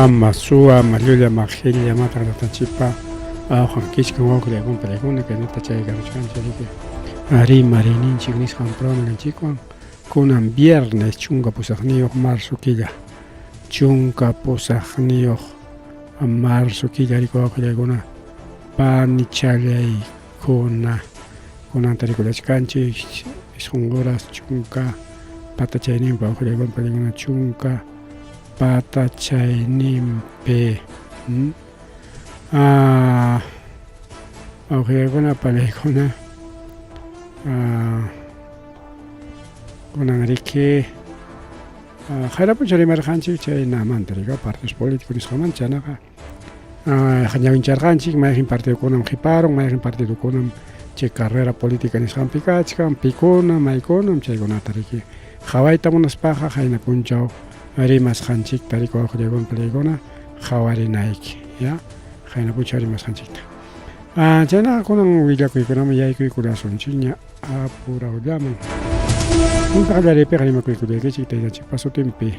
Ama suwa, ama llulla, ama qhilla, ama taqllatanchikpa awqan kichkan wawqillaykuna pallaykuna kaynata chaykamuchkanchik riki rimariyninchik nisqan programanchikwan kunan viernes 18 marzo killa 18 marzo killa riki wawqillaykuna panichallaykuna kunanta rikullachkanchik 9 horas chunka patachayninpi wawqillaykuna pallaykuna chunka patachayninpi. Wawqillaykuna pallaykuna kunan riki qayrapuncha rimarqanchik chay namanta riki partidos políticos nisqamanta chaynaqa ñawincharqanchik mayqin partidokunam qhiparun mayqin partidokunam chay carrera política nisqanpi kachkan pikuna maykunam chaykunata riki qhawayta munaspaqa qayna punchaw rimasqanchikta riki wawqillaykuna pallaykuna qhawarinayki ya qayna punchaw rimasqanchikta chaynaqa kunan willakuykunaman yaykuykullasunchikña apurawllaman punta qallariypiqa rimakuykullaykichik taytanchikpa sutinpi.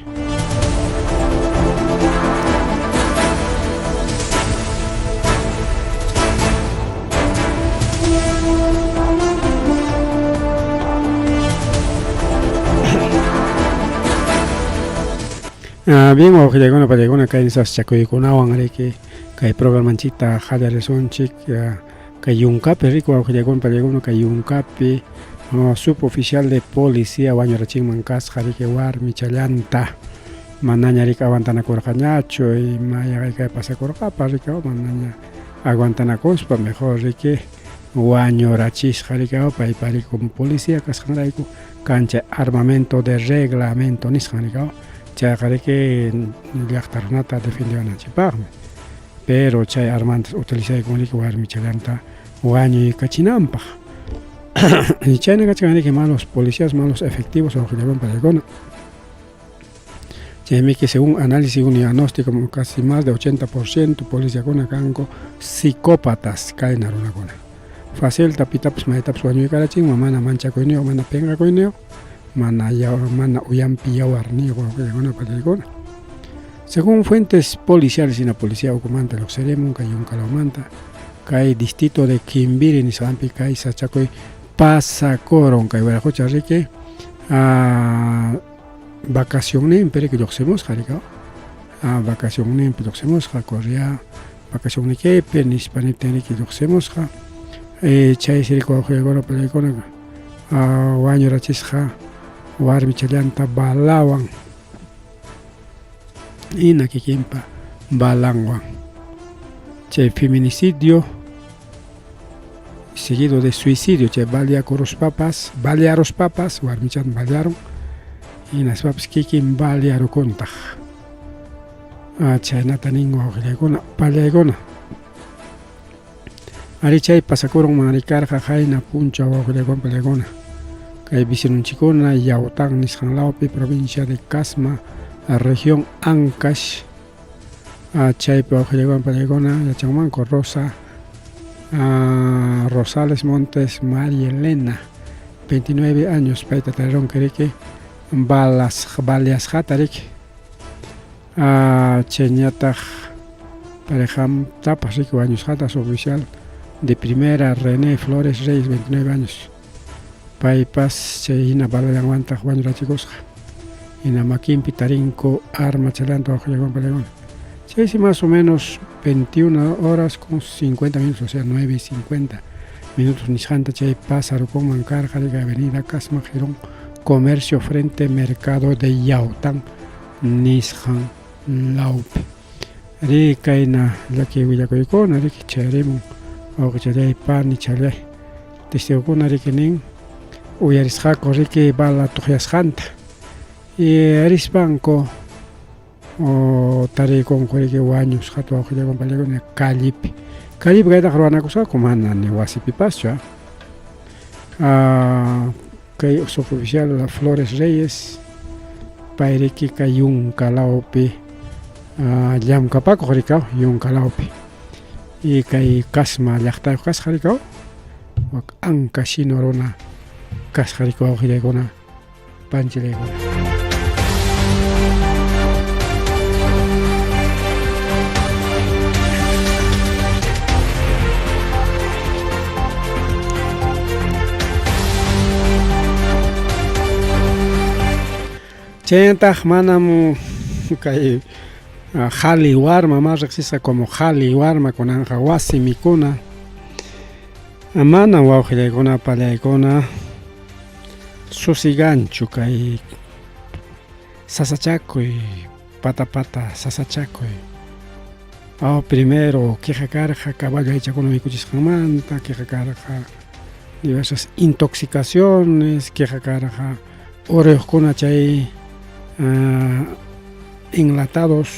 Bien wawqillaykuna pallaykuna kay sasachakuykunawan riki kay programanchikta qallarisunchik kay yunkapi riki wawqillaykuna pallaykuna kay yunkapi suboficial de policía wañurachinman kasqa riki warmichallanta manaña riki aguantanakurqañachu ima kay pasakurqapas riki manaña aguantanakuspa mejor riki wañurachisqa riki paypa riki como policía kasqanrayku kancha armamento de reglamento nisqan riki chayqa riki llaqta runata defendiwananchikpaqmi pero chay armanta utilizaykun riki warmichallanta wañuykachinanpaq chayna kachkan riki malos policías malos efectivos wawqillaykuna pallaykuna chaymi que según análisis un diagnóstico casi más de 80% policiakuna kanku psicópatas kayna runakuna facilta pitapas maytapas wañuykarachinman mana manchakuyniyuq mana pinqakuyniyuq mana mana uyampi yawarniyuq wawqillaykuna pallaykuna según fuentes policiales hina policía ukumanta lluqsirimun kay yunkalawmanta kay distrito de Kimbiri nisqanpi kay sachakuy pasakurun kay wiraqucha riki vacacionninpi riki lluqsimusqa riki vacacionninpi lluqsimusqa correa vacacionnikipi nispa niptin riki lluqsimusqa chaysi riki wawqillaykuna pallaykuna wañurachisqa warmichallanta balawan hina kikinpa balanwan chay feminicidio seguido de suicidio chay baliakuruspapas baliaruspapas warmichata baliarun hinaspapas kikin baliarukuntaq chaynata nin wawqillaykuna pallaykuna ari chay pasakurunman rikarqa qayna punchaw wawqillaykuna pallaykuna kay vecinonchikkuna Yaután nisqan lawpi provincia de Casma región Ancash chaypi wawqillaykuna pallaykuna yachanmanku Rosa Rosales Montes María Elena 29 años payta tarirunki riki balas baleasqata riki chayñataq parejantapas riki wañusqata suboficial de primera René Flores Reyes 29 años paypas chay hina balallanwantaq wañurachikusqa hina makinpi tarinku arma challanta wawqillaykuna pallaykuna chaysi más o menos 21 horas con 50 minutos o sea 9 y 50 minutos nisqanta chay pasarukunman karqa riki avenida Casma Girón comercio frente mercado de Yaután nisqan lawpi ri kayna llaki willakuykuna riki chayarimun wawqichallay panichallay testigokuna riki nin uyarisqaku riki bala tuqyasqanta y rispanku tariykunku riki wañusqata wawqillaykuna pallaykuna callepi callepi kaytaqa ruwanakusqaku mana ni wasipipaschu kay suboficial Flores Reyes pay riki kay yunka lawpi llamkapakuq rikaw yunka lawpi y kay Casma llaqtayuq kasqa rikaw wak ancashino runa kasqa riki wawqillaykuna panchillaykuna. Chaynataq manam kay qhali warma más riqsisqa como qhali warma kunanqa wasi mikuna manam wawqillaykuna pallaykuna susiganchu kay sasachakuy pata pata sasachakuy oh, primero queja karqa caballo aychakuna mikuchisqanmanta queja karqa diversas intoxicaciones queja karqa uruyuqkuna chay enlatados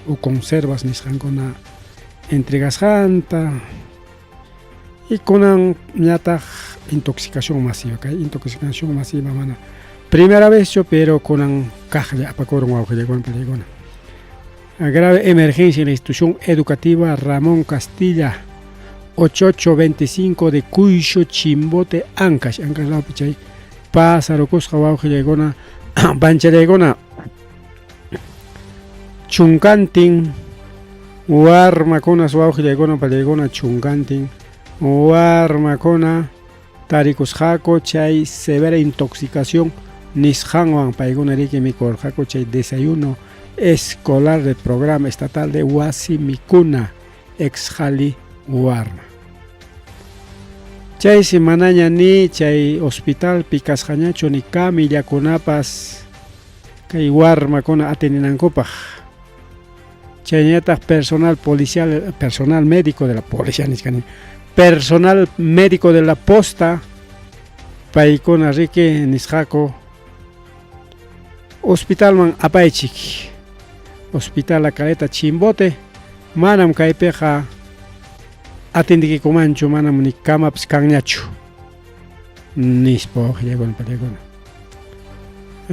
o conservas nisqankuna entregasqanta y kunan ñataq intoxicación masiva kay intoxicación masiva mana primera vezchu pero kunan kaqlla apakurun wawqillaykuna paniykuna grave emergencia en la institución educativa Ramón Castilla 8825 de Cuysho Chimbote Ancash Ancash lawpi chay pasarukusqa wawqillaykuna panchallaykuna chunkantin warmakunas wawqillaykuna pallaykuna chunkantin warmakuna tarikusqaku chay severa intoxicación nisqanwan paykuna riki mikurqaku chay desayuno escolar del programa estatal de wasi mikuna ex qhali warma. Chaysi manaña ni chay hospitalpi kasqañachu ni camillakunapas kay warmakuna ateninankupaq. Chaynallataq personal policial, personal médico de la policía nichkani, personal médico de la posta paykuna riki nisqaku hospitalman apaychik. Hospital La Caleta Chimbote manam kaypiqa atendikikumanchu manam ni kamapas kanñachu nispa wawqillaykuna pallaykuna.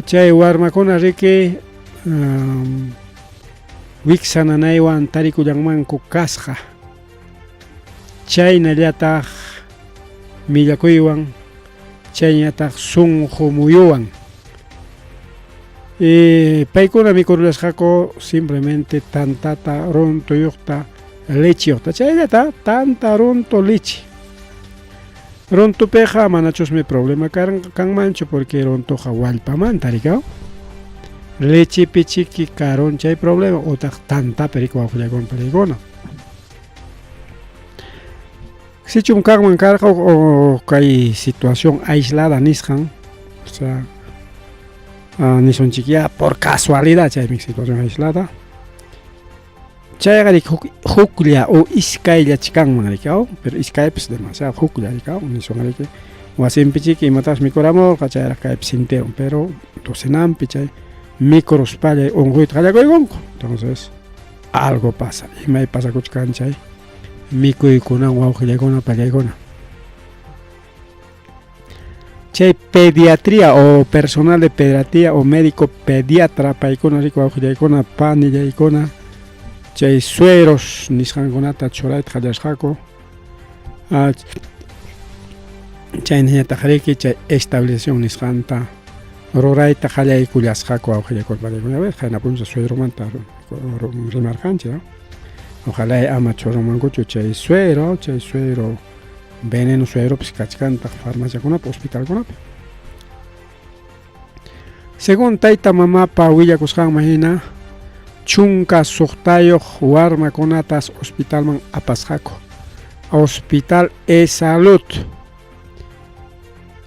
Chay warmakuna riki wiksa nanaywan tarikullanmanku kasqa chaynallataq millakuywan chaynallataq sunqu muyuwan. Y paykuna mikurullasqaku simplemente tantata runtuyuqta lecheyuqta chayllata tanta runtu leche. Runtupiqa manachusmi problema kanmanchu porque runtuqa wallpamanta rikaw. Lechepi chiki karun chay problema utaq tantapi riki wawqillaykuna paniykuna. Sichum kanman karqa o kay situación aislada nisqan, o sea, nisunchik ya por casualidad chaymi situación aislada. Chayqa riki huklla o iskayllach kanman riki aw, pero iskaypas demasiado huklla riki aw, nisun riki wasinpichiki imatapas mikuramurqa chayraq kaypi sintirun, pero docenanpi chay mikuruspallay unquyta qallakuykunku, entonces algo pasa, imay pasakuchkan chay mikuykunan wawqillaykuna pallaykuna. Chay pediatría o personal de pediatría o médico pediatra paykuna riki wawqillaykuna panillaykuna chay sueros nisqankunata churayta qallasqaku chaynañataq riki chay estabilización nisqanta rurayta qallaykullasqaku wawqillaykuna panillaykuna. A ver, qayna puncha sueromanta rimarqanchik, ¿no? Ojalá ama churanmankuchu chay suero, chay suero veneno sueropis kachkantaq farmaciakunapi, hospitalkunapi. Según tayta mamapa willakusqanman hina, 16 warmakunatas hospitalman apasqaku. Hospital e Salud.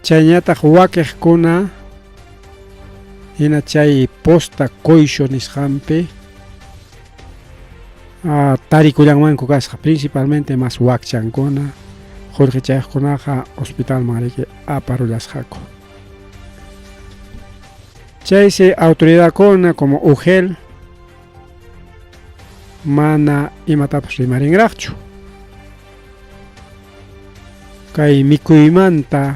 Chayñataq wakiqkuna hina chay posta Coisho nisqanpi tarikullanmanku kasqa, principalmente más wakchankuna, qullqichayuqkunaqa hospitalman riki aparullasqaku. Chaysi autoridadkuna como UGEL mana imatapas rimarinraqchu. Kay mikuymanta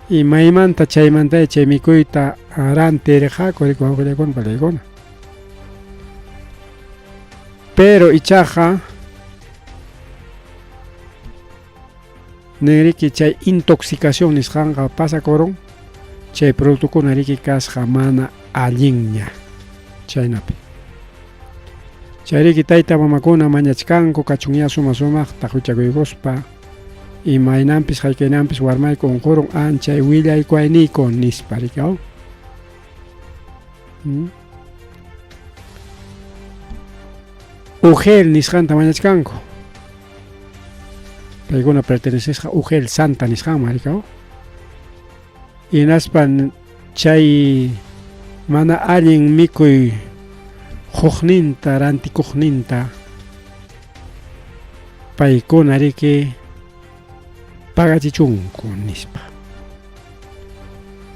imaymanta chaymanta chay mikuyta rantirqaku riki wawqillaykuna panillaykuna. Pero ichaqa ninriki chay intoxicación nisqanqa pasakurun chay productokuna riki kasqa mana allinña chaynapi. Chayriki tayta mamakuna mañachkanku kachunya suma sumaqta huchakuykuspa imaynanpis haykaynanpis warmayku unqurun anchay willaykuwayniyku nispa riki aw. ¿Mm? UGEL nisqanta mañachkanku. Paykuna pertenecesqa UGEL Santa nisqanman, rikaw. Hinaspa chay mana allin mikuy hukninta rantikuqninta paykuna riki pagachichunku nispa.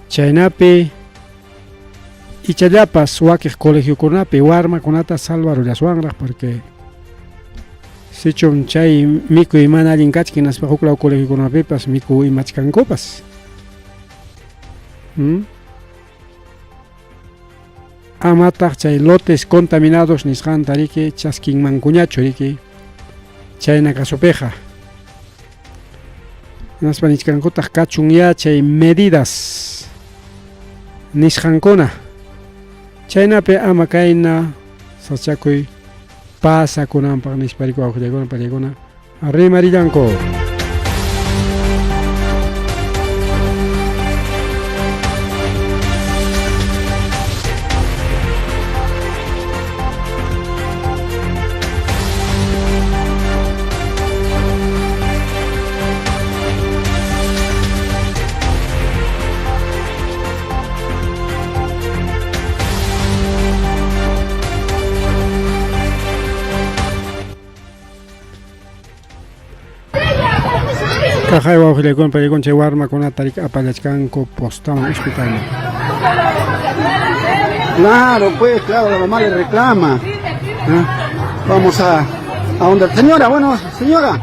Chaynapi ichallapas wakiq colegiokunapi warmakunata salvarullaswanraq porque sichum chay mikuy mana allin kachkan hinaspa huklaw colegiokunapipas mikuy imachkankupas. ¿Mm? Amataq chay lotes contaminados nisqanta riki chaskinmankuñachu riki chayna kasupiqa. Hinaspa nichkankutaq kachunyá chay medidas nisqankuna. Chaynapi ama kayna sachakuy pasakunanpaq nispa riki wawqillaykuna pallaykuna rimarillanku. Kaqay wawqillaykuna paykuna chay warmakunata riki apallachkanku postaman hospitalman. Claro, pues, claro, la mamá le reclama. ¿Ah? Vamos a donde. Señora, bueno, señora.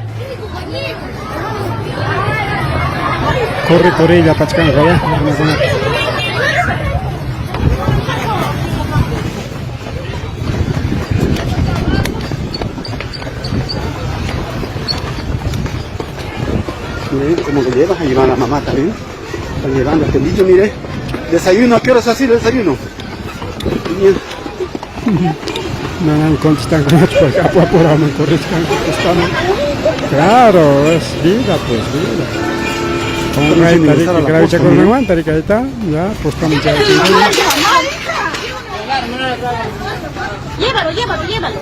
Corre, corre, apachkanku, ¿verdad? Warmakunata. Miren cómo lo lleva, ahí va la mamá también. Están llevando este niño, mire. Desayuno, ¿a qué hora es así el desayuno? Manam contestan porque apu apuraman corrichkanku postaman. Claro, es vida, pues, vida. Con rayta riki gravichakurunanmanta riki ahí está, ya postaman chayachinkuña. Llévalo, llévalo, llévalo.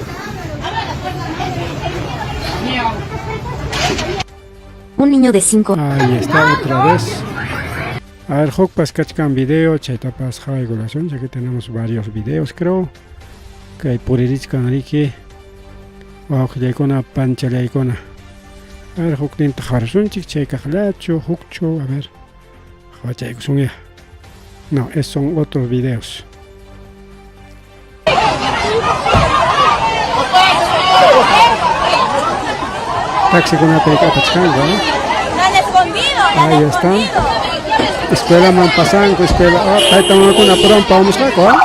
Un niño de 5 Ahí está otra vez. A ver, hukpas kachkan video, chaytapas qhawaykulasun, ya que tenemos varios videos, creo. Kay puririchkan riki wawqillaykuna panchallaykuna. A ver, hukninta qhawarisunchik, chay kaqllachu, hukchu, a ver. Qhawachaykusunya. No, esos son otros videos. Taxikunapi apachkanku, ¿no? La han escondido, la han Ahí está. escondido. Escuelaman pasanku, escuela, ah, tayta mamakuna pronto apamusqaku, ah.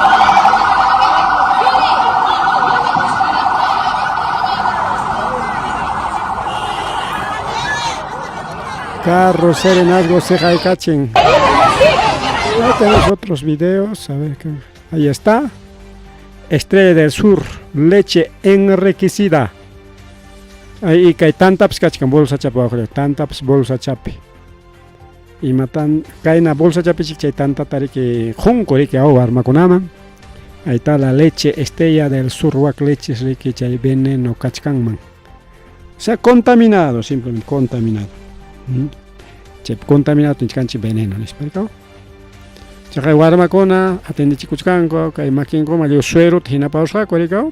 Carro serenazgo seqaykachin. Ahí tenemos otros videos, a ver qué. Ahí está. Estrella del Sur, leche enriquecida. Ahí kay tantapas kachkan bolsa chapi wawqilla, tantapas bolsa chapi. Imatan kayna bolsa chapichik chay tantata riki qunku riki aw warmakunaman. Ahí está la leche Estrella del Sur, wak leches riki chay veneno kachkanman. O sea, contaminado, simplemente contaminado. ¿Mm? Chay contaminado nichkanchik veneno nispa rikaw. Chaqay warmakuna atendichikuchkanku kay makinkuman lliw suerota hinapawasqaku rikaw.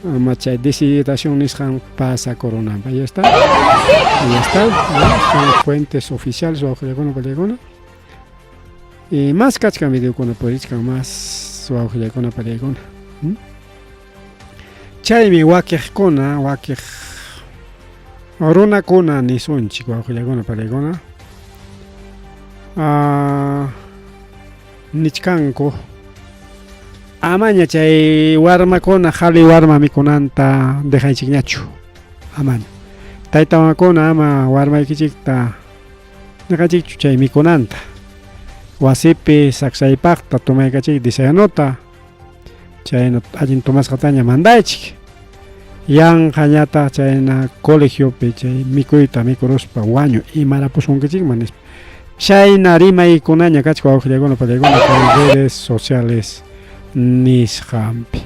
Ama chay deshidratación nisqan pasakurunanpaq. Ahí está. Ahí está. Son fuentes oficiales wawqillaykuna pallaykuna. Y más kachkan videokuna purichkan más wawqillaykuna pallaykuna. ¿Mm? Chaymi wakiqkuna, wakiq runakuna nisunchik wawqillaykuna pallaykuna. Ah, nichkanku amaña chay warmakuna qhali warma mikunanta dejaychikñachu, amaña. Tayta mamakuna ama warmaykichikta niqachikchu chay mikunanta. Wasipi saksaypaqta tomaykachik desayunota, chayna allin tomasqataña mandaychik. Yanqañataq chayna colegiopi chay mikuyta mikuruspa wañu imarapusunkichikman nispa. Chayna rimaykunaña kachkan wawqillaykuna pallaykuna kay redes sociales. Nisqanpi.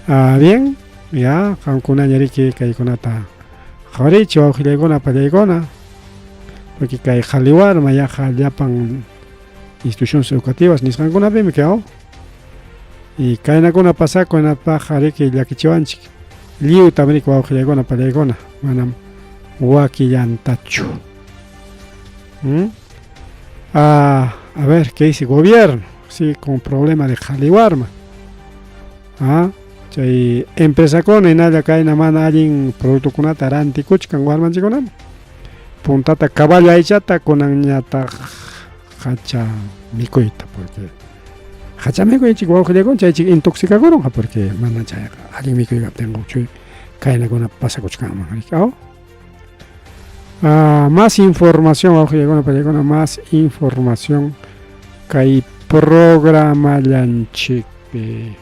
Ah, bien, ya, qamkunaña riki kaykunata qhawariychik wawqillaykuna, pallaykuna, porque kay qhaliwarma yaqa llapan instituciones educativas nisqankunapimi kay y kaynakuna pasakun hinapaqqa riki llakichiwanchik lliwtam riki wawqillaykuna, pallaykuna, manam wakillantachu. ¿Mm? Ah, a ver, ¿qué dice gobierno? Sí, con problema de qhaliwarma. Ah, chay empresakuna hinalla kayna mana allin productokunata rantikuchkan warmanchikkunaman. Puntata caballo aychata kunanñataq hacha mikuyta porque hacha mikuychik wawqillakuna chaychik intoxicakurunqa porque mana chayqa allin mikuy kaptinqa uchuy kaynakuna pasakuchkanman riki aw. Ah, más información wawqillakuna payakuna más información kay programallanchikpi.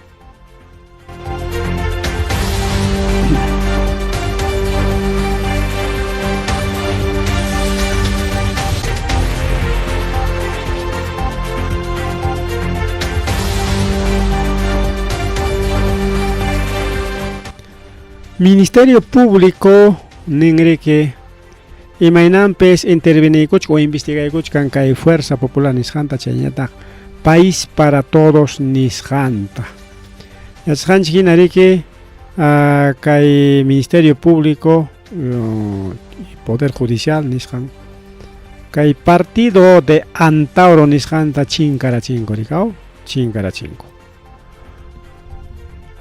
Ministerio Público ninriki imaynanpis interveniykuchkan o investigaykuchkan kay Fuerza Popular nisqanta chaynataq País para Todos nisqanta. Yachasqanchik hina riki kay Ministerio Público y Poder Judicial nisqan kay partido de Antauro nisqanta chinkarachinku rikaw chinkarachinku.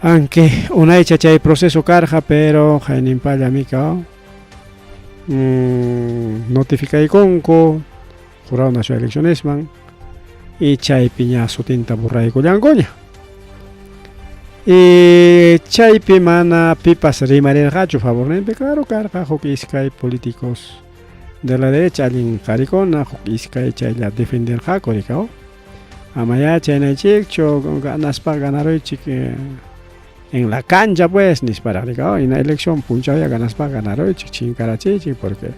Aunque unaycha chay proceso karqa, pero hayninpalla mika notificaykunku Jurado Nacional de Eleccionesman y chaypi ña sutinta borraykullankuña. Y chaypi mana pipas rimarirqachu favorninpi, claro karqa huk iskay políticos de la derecha allin qarikuna huk iskay chaylla defenderqaku rikaw. Amayá chaynaychikchu, ganaspa ganaruychik en la cancha pues nisparaq rikaw, hina elección punchawya ganaspa ganaruychik chinkarachiychik porque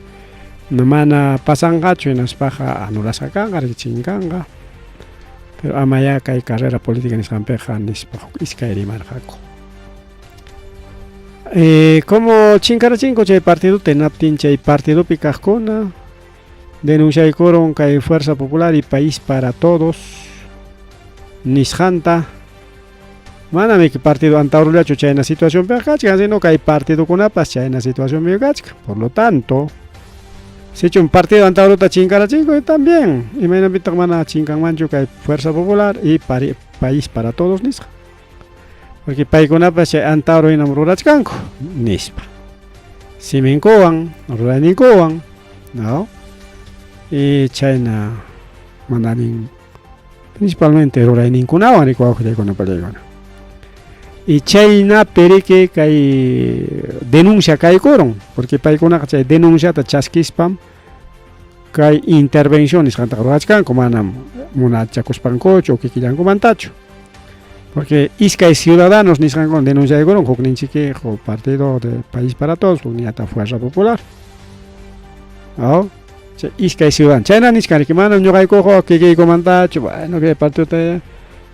mana pasanqachu hinaspaqa anulasqa kanqa riki chinkanqa. Pero amayá kay carrera política nisqanpiqa nispa huk iskay rimarqaku. Como chinkarachinku chay partidota hinaptin chay partidopi kaqkuna denunciaykurun kay Fuerza Popular y País para Todos nisqanta. Manam partido Antaurullachu chayna situacionpiqa kachkan, sino kay partidokunapas chayna situacionpi kachkan. Por lo tanto, sichum partido Antauruta chinkarachinku también, imaynapitaq mana chinkanmanchu kay Fuerza Popular y País para Todos nisqa. Porque paykunapas chay Antauro hinam rurachkanku nispa. Siminkuwan, rurayninkuwan, ¿no? Y chayna mana allin principalmente rurayninkunawan riki wawqillaykuna pallaykuna. Y chaynapi riki kay denuncia kaykurun, porque paykunaqa chay denunciata chaskispam kay intervención nisqantaqa rurachkanku, manam munachakuspankuchu o kikillankumantachu. Porque iskay ciudadanos nisqankuna denunciaykurun, hukninchiki huk partido de País para Todos, hukninñataq Fuerza Popular. ¿No? Chay iskay ciudadanos. Chayna nichkan riki manam ñuqaykuqa kikiykumantachu, bueno, kay partidota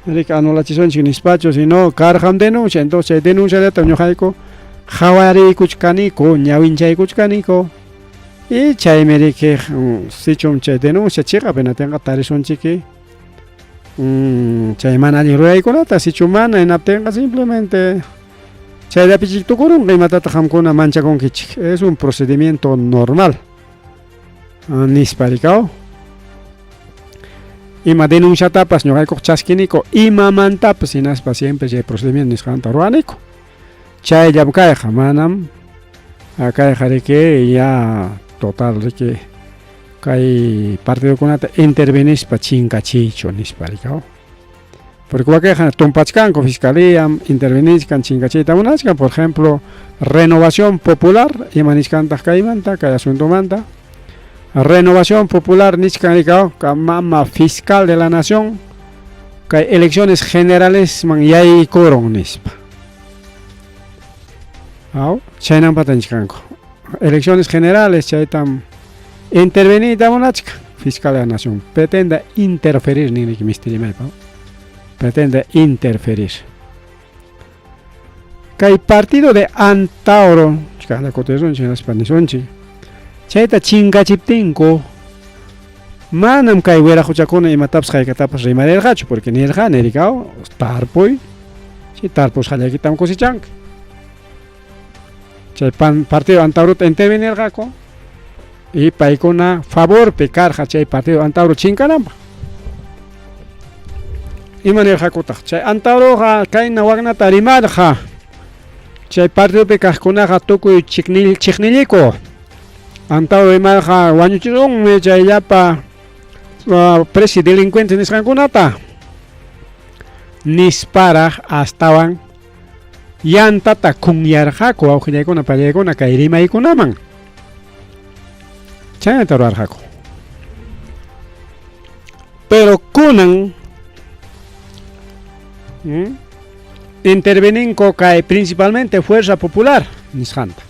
riki anulachisunchik nispachu, sino karqam denuncia, entonces chay denunciallata ñuqayku qhawariykuchkaniku, ñawinchaykuchkaniku. Y chaymi riki sichum chay denuncia chiqap hinatinqa tarisunchiki chay mana allin ruraykunata, sichu mana hinaptinqa simplemente chayllapichik tukurunqa, imatataq qamkuna manchakunkichik. Es un procedimiento normal. Nispa rikaw. Ima denunciatapas ñuqaykuq chaskiniku imamantapas hinaspa siempre chay procedimiento nisqanta ruwaniku. Chayllam kayqa, manam kayqa riki ya total riki kay partidokunata intervenispa chinkachiychu nispa rikaw. Porque wakinqa tumpachkanku fiscalía intervenichkan chinkachiyta munachkan, por ejemplo, Renovación Popular, ima nichkantaq kaymanta, kay asuntomanta. Renovación Popular nichkan rikaw, mama fiscal de la nación, kay elecciones generales man yaykurun nispa. Aw, chaynampata nichkanku. Elecciones generales chaytam interveniyta munachkan fiscal de la nación pretenda interferir ninriki misti rimaypa. Pretende interferir. Kay partido de Antauro, chikaqlla kutirisunchik hinaspa nisunchik, chayta chinkachiptinku manam kay wiraquchakuna imatapas haykatapas rimarirqachu, porque nirqani rikaw tarpuy, chay tarpusqallaykitam cosechanki. Chay pan, partido Antaurota intervenirqaku y paykuna favorpi karqa chay partido Antauro chinkananpaq. Ima nirqakutaq? Chay Antauroqa kayna waknata rimarqa. Chay partidopi kaqkunaqa tukuy chiqnilliku. Antauro rimarqa wañuchisunmi chay llapa presi delincuente nisqankunata. Nisparaq astawan yantata kunyarqaku wawqillaykuna pallaykuna kay rimaykunaman. Chaynata rurarqaku. Pero kunan interveninku kay principalmente Fuerza Popular nisqanta.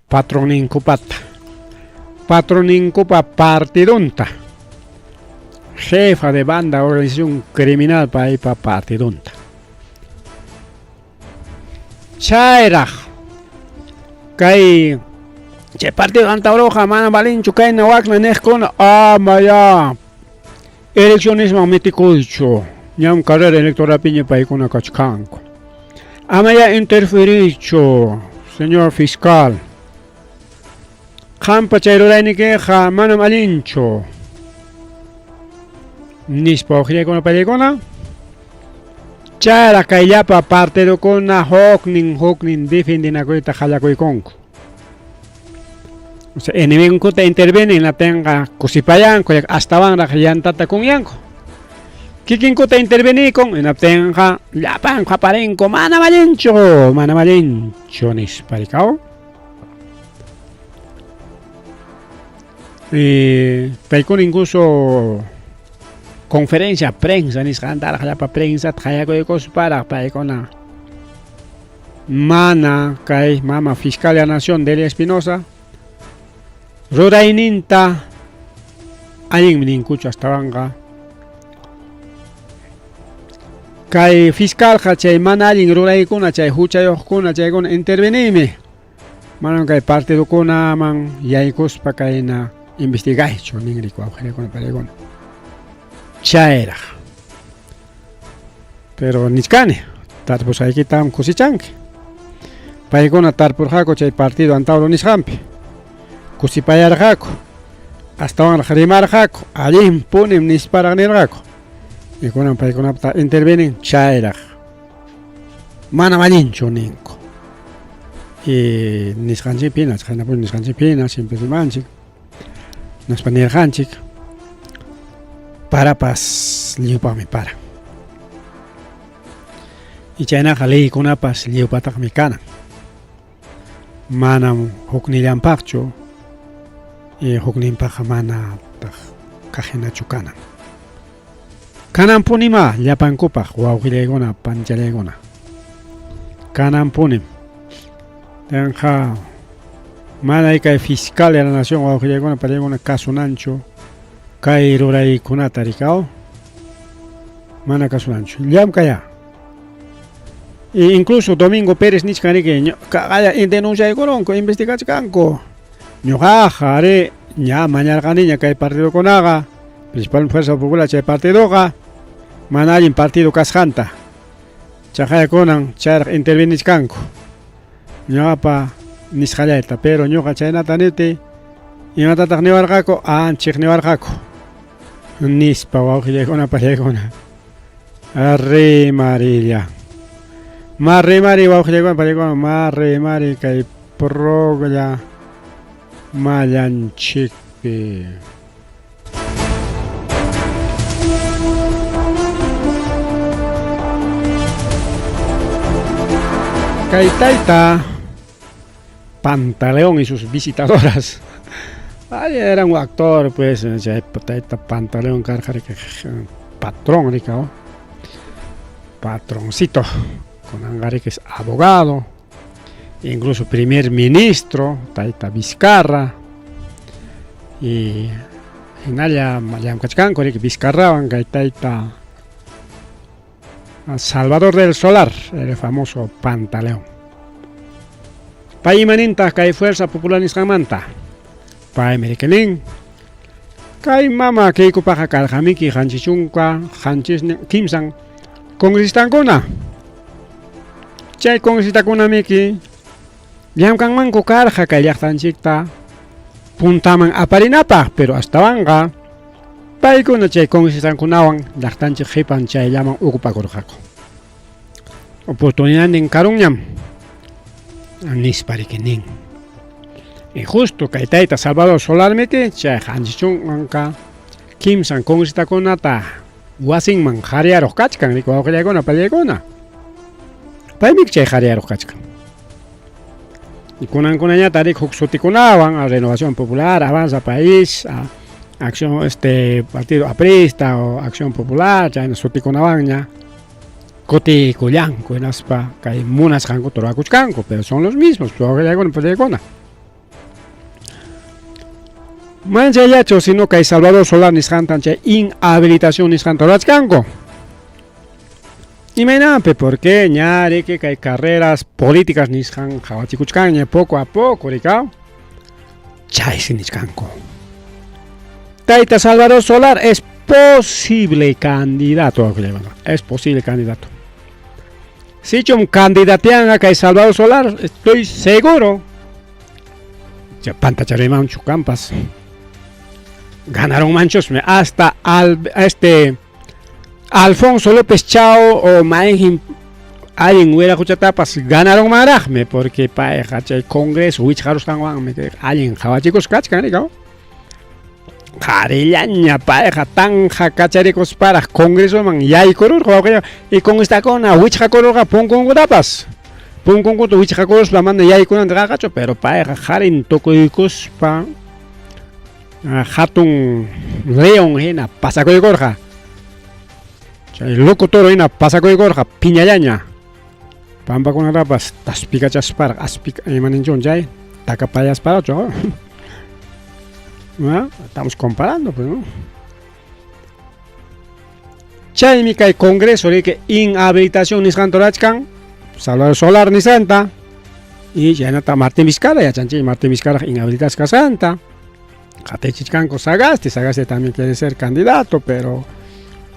Patronninkupata. Patronninkupa partidunta. Jefa de banda organización criminal paypa partidunta. Chayraq kay chay partido Antauroqa mana valinchu kayna wakna niqkuna ama ya eleccionisman metikuychu ñam carrera electoralpiña paykuna kachkanku. Ama ya interferiychu señor fiscal. Qampa chay ruraynikiqa manam allinchu. Nispa waqllaykuna pallaykuna. Chayraq kay llapa partidokuna huknin huknin defendinakuyta qallakuykunku. O sea, enemigonkuta intervenen hinaptinqa kusipayanku, astawanraq llantata kunyanku. Kikinkuta intervenikun hinaptinqa llapanku qaparinku manam allinchu, manam allinchu nispa rikaw. Y paykuna incluso conferencia prensa nisqantaraq llapa prensata qayakuykusparaq paykuna mana kay mama fiscal de la nación Delia Espinosa rurayninta allinmi ninkuchu astawanqa kay fiscalqa chay mana allin ruraykuna chay huchayuqkuna chaykuna interveniymi Manam kay partidokunaman yaykuspa kayna investigaychu ninriku awqaykuna paykuna. Chayraq. Pero nichkani, tarpusqaykitam kusichanki. Paykuna tarpurqaku chay partido Antauro nisqanpi. Kusipayarqaku. Astawanraq rimarqaku, allinpunim nisparaq nirqaku. Y kunan paykunapta intervenen chayraq. Manam allinchu ninku. Y nisqanchikpina, chhaynapuni nisqanchikpina, siempre rimanchik. Naspa nirqanchik, parapas lliwpaqmi paran. Y chaynaqa leykunapas lliwpataqmi kanan. Manam huknillanpaqchu y hukninpaqqa manataq kaqhinachu kanan. Kananpunimá llapankupaq wawqillaykuna panchallaykuna. Kananpunim. Tenqa mana kay fiscal de la nación wawqillaykuna pallaykuna kasunanchu kay ruraykunata rikaw. Mana kasunanchu. Llamkaya. E incluso Domingo Pérez nichkan riki kaqalla denunciaykurunku investigachkanku. Ñuqaqa ari ña mañarqaniña kay partidokunaqa, principal Fuerza Popular chay partidoqa mana allin partido kasqanta. Chaqayakunan chayraq intervenichkanku. Ñuqapa nisqallayta, pero ñuqa chaynata niptiy imatataq niwarqaku? Anchiq niwarqaku. Nispa wawqillaykuna pallaykuna. Rimarilla. Ma rimari wawqillaykuna pallaykuna, ma rimari kay proglla mallanchikpi. Kay tayta Pantaleón y sus visitadoras. Ay, era un actor, pues, chay tayta Pantaleón karqa patrón rika, patroncito. Kunanqa riki es abogado, incluso primer ministro, tayta Vizcarra. Y hinalla llamkachkanku riki Vizcarrawan kay tayta. Salvador del Solar, el famoso Pantaleón. Pay imanintaq kay Fuerza Popular nisqanmanta? Paymi riki nin, Kay mama Keikopaqa karqamiki 70 73 congresistankuna. Chay congresistakunamiki llamkanmanku karqa kay llaqtanchikta puntaman aparinapaq, pero astawanqa paykuna chay congresistankunawan llaqtanchik qipan chayllaman ocupakurqaku. Oportunidadnin karunñam, nispa riki nin. Y justo kay tayta Salvador Solarmiki chay 73 congresistakunata wasinman qhariyaruq kachkan, riki wawqillaykuna pallaykuna. Paymiki chay qhariyaruq kachkan. Y kunankunañata riki huk sutikunawan, a Renovación Popular, Avanza País, a Acción, Partido Aprista o Acción Popular, chayna sutikunawanña kutikullanku hinaspa kay munasqankuta rurakuchkanku, pero son los mismos, wawqillaykuna pallaykuna. Mana chayllachu, sino kay Salvador Solar nisqantan chay inhabilitación nisqanta rurachkanku. Imaynanpi, porque ña riki kay carreras políticas nisqan qhawachikuchkanña poco a poco, rikaw. Chaysi nichkanku. Tayta Salvador Solar es posible candidato, es posible candidato. Sichum candidatean kay Salvador Solar, estoy seguro. Ya pantacharimanchu campas. Ganaron manchos hasta al, este Alfonso López Chao o Maejin allin wiraquchatapas ganaron maraqmi, porque payqa chay Congreso wichqarusqanwanmi allin qhawachikusqa kachkan, rikaw. Qharillaña payqa tanja kacharikusparaq Congresoman yaykururqa wawqilla, y congresistakuna wichqakururqa punkunkutapas. Punkunkuta wichqakuruspa mana yaykunanta qaqachu, pero payqa qharin tukuykuspa hatun león hina pasakuykurqa. Chay loco toro hina pasakuykurqa piñallaña. Pampakunatapas taspikachasparaq, aspika, imaninchun chay, takapayasparaqchu. ¿No? Estamos comparando, pues, ¿no? Chaymi kay Congreso riki inhabilitación nisqanta rurachkan, Salvador Solar nisqanta, y chaynata Martín Vizcarra, yachanchik Martín Vizcarra inhabilitasqa kasqanta. Qatichichkanku Sagasti, Sagasti también quiere ser candidato, pero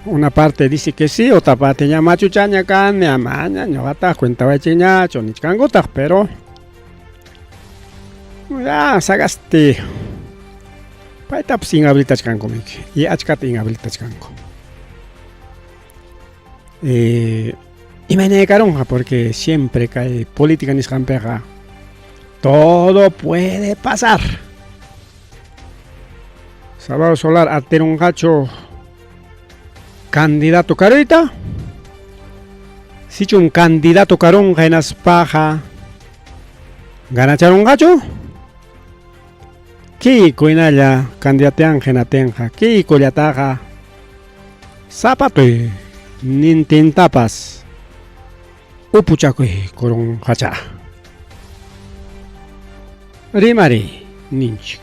una parte dice que sí, otra parte ña machuchaña kani, amaña, ñuqataq cuentawaychikñachu nichkankutaq, pero ya Sagasti paytapas inhabilitachkanku miki, y achkata inhabilitachkanku. Imaynay karunqa, porque siempre kay política nisqanpiqa todo puede pasar. Salvador Solar atirunqachu candidato karuyta? Sichum candidato karunqa hinaspaqa ganacharunqachu? Keiko hinalla candidateanqa hinatinqa Keikollataqa zapatoy nintintapas upuchakuy kurunqacha. Rimari ninchik.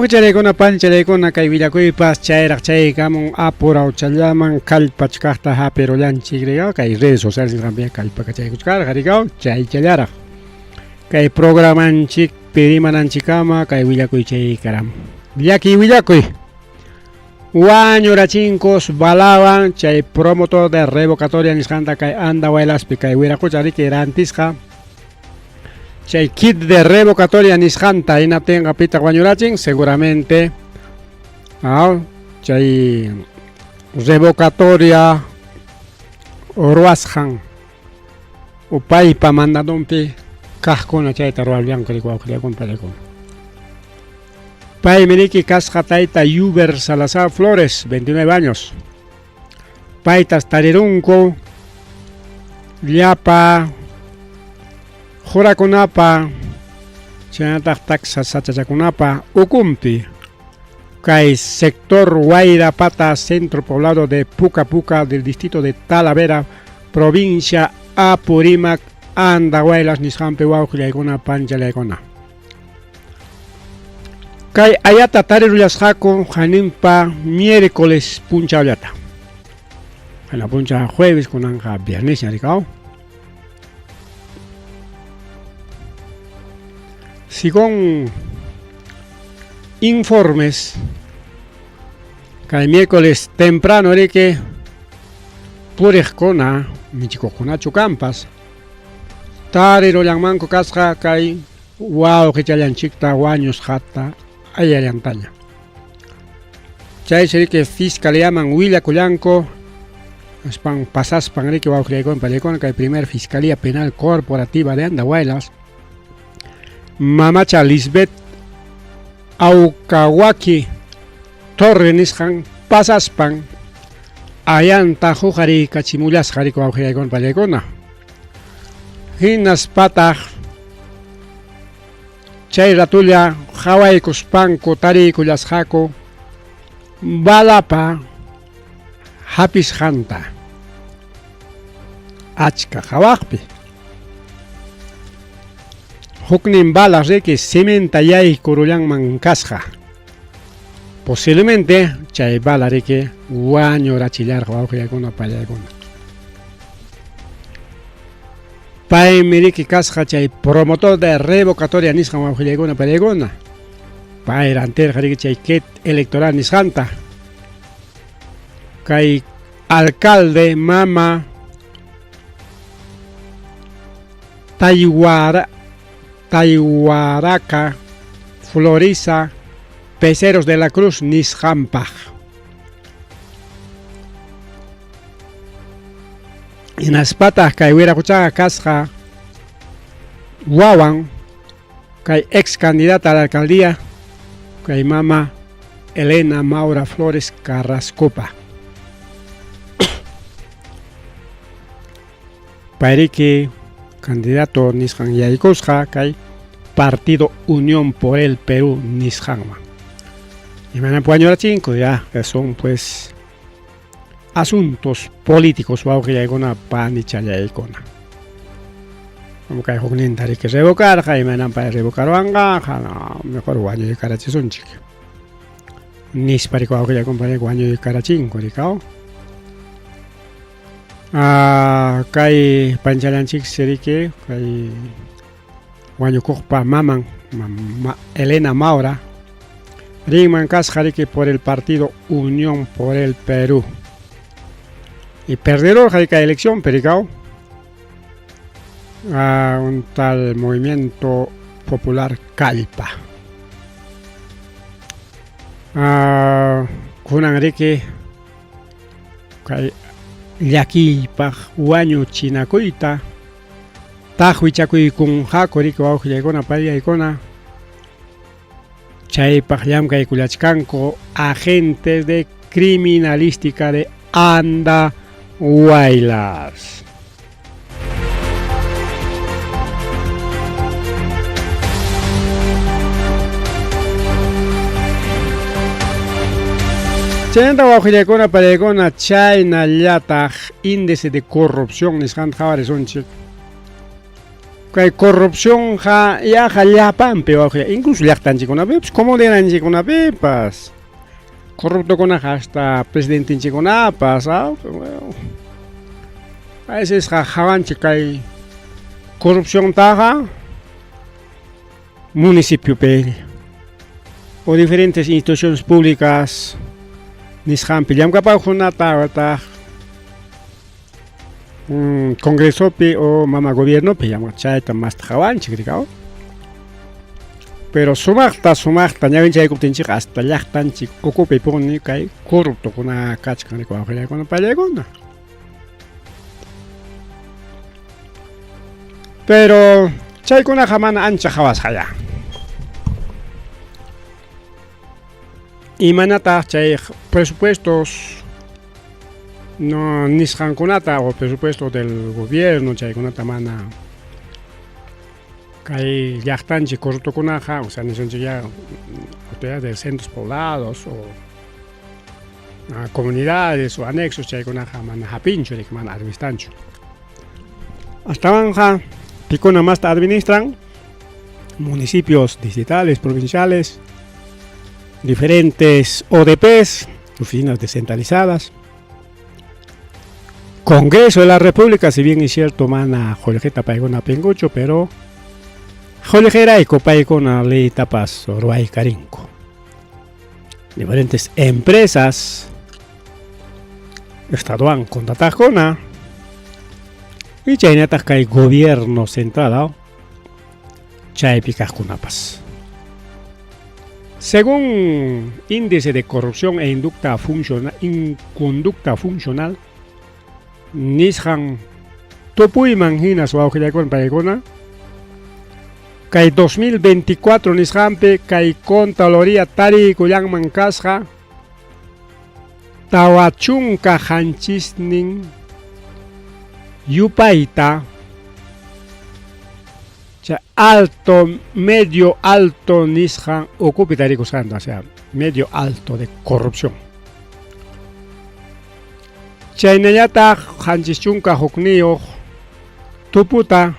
Wawqicharaykuna, pancharaykuna kay willakuypas chayraq chaykamun apurawchallaman kallpachkaqta hapirullanchik rikaw kay redes sociales nisqanpi kallpakachaykuchkarqa rikaw chaychallaraq kay programanchikpi rimananchikkama kay willakuy chaykaram llakiy willakuy wañurachinkus balawan chay promotor de revocatoria nisqanta kay Andahuaylaspi kay wiraqucha riki rantisqa chay kit de revocatoria nisqanta hinaptinqa pitaq wañurachin seguramente chay revocatoria ruwasqan upaypa mandadunpi kaqkuna chayta ruwallanku riki wawqillakuna paykuna. Paymi riki kasqa tayta Yuber Salazar Flores, 29 años. Paytas tarirunku llapa jurakunapa chaynataq taksa sachachakunapa ukunpi kay sector Huayrapata, centro poblado de Puca Puca del distrito de Talavera, provincia Apurímac, Andahuaylas nisqanpi wawqillaykuna panchallaykuna. Kay ayata tarirullasqaku haninpa miércoles punchawllata. Qayna punchaw jueves kunanqa viernesña rikaw. Según informes, kay miércoles temprano riki puriqkuna michikuqkunachu kampas tarirullanmanku kasqa kay wawqichallanchikta wañusqata ayallantaña. Chaysi riki fiscalíaman willakullanku aspan pasaspan riki wawqillaykuna pallaykuna kay primer Fiscalía Penal Corporativa de Andahuaylas mamacha Lisbeth Aucawaki Torre nisqan pasaspan ayanta huqariykachimullasqa riki wawqillaykuna pallaykuna. Hinaspataq chay ratulla qhawaykuspanku tariykullasqaku balapa hapisqanta achka qhawaqpi. Huknin bala riki siminta yaykurullanman kasqa. Posiblemente chay bala riki wañurachillarqa wawqillaykuna pallaykuna. Paymi riki kasqa chay promotor de revocatoria nisqan wawqillaykuna pallaykuna. Pay rantirqa riki chay kit electoral nisqanta. Kay alcalde mama Tayhuara, Tayhuaraca Florisa Peceros de la Cruz nisqanpaq. Hinaspataq kay wiraquchaqa kasqa wawan kay ex candidata a la alcaldía kay mama Elena Maura Flores Carrascopa. Payriki candidato nisqan yaykusqa kay Partido Unión por el Perú nisqanman. Imaynanpi wañurachinku ya, que son pues asuntos políticos wawqillaykuna panichallaykuna. Como kay hukninta riki revocarqa, imaynanpa revocarwanqa, mejor wañuykarachisunchik. Nispa riki wawqillaykuna panichallaykuna wañuykarachinku rikaw. Ah, kay panchallanchik riki kay wañukuqpa maman ma, Elena Maura rinman kasqa riki por el partido Unión por el Perú. Y perdieron kay elección pericao a un tal movimiento popular Calpa. Ah, kunan riki kay llakiypaq wañuchinakuyta taqwichakuykunqaku riki wawqillaykuna pallaykuna chaypaq llamkaykullachkanku agentes de criminalística de Andahuaylas. Chaynata wawqillaykuna pallaykuna chaynallataq índice de corrupción nisqanta qhawarisunchik. Kay corrupcionqa yaqa llapanpi wawqilla, incluso llaqtanchikkunapipas, comunidadninchikkunapipas. Corruptokunaqa hasta presidentenchikkunapas, a vecesqa hawanchik kay corrupciontaqa municipiopi o diferentes instituciones públicas nisqanpi llamk'apaqkunata otaq congresopi o mama gobiernopi llamk'aq chayta masta qhawanchik rikaw. Pero sumaqta sumaqta ñawinchaykuptinchikqa hasta llaqtanchik ukupi puni kay corruptokuna kachkan rikuy wawqillaykuna pallaykuna. Pero chaykunaqa mana ancha qhawasqaya. Imanataq chay presupuestos no nisqankunata o presupuesto del gobierno chaykunata mana kay llaqtanchik corruptokunaqa, o sea, nisunchik ya autoridades de centros poblados o comunidades o anexos chaykunaqa mana hapinchu, riki mana administranchu. Astawanqa pikuna masta administran municipios distritales, provinciales, diferentes ODPs, oficinas descentralizadas, Congreso de la República, si bien es cierto, mana qullqita paykuna pinkuchu, pero qullqirayku paykuna leytapas ruwaykarinku. Diferentes empresas estaduan contrataqkuna y chaynataq kay gobierno central chaypi kaqkunapas. Según índice de corrupción e inducta funciona, inconducta funcional nisqan tupuyman hinas wawqillaykuna paykuna kay 2024 nisqanpi kay Contraloría tariykullanman kasqa 47 yupayta chay alto, medio alto nisqan ukupi tarikusqanta, o sea, medio alto de corrupción. Chaynallataq 71 tuputa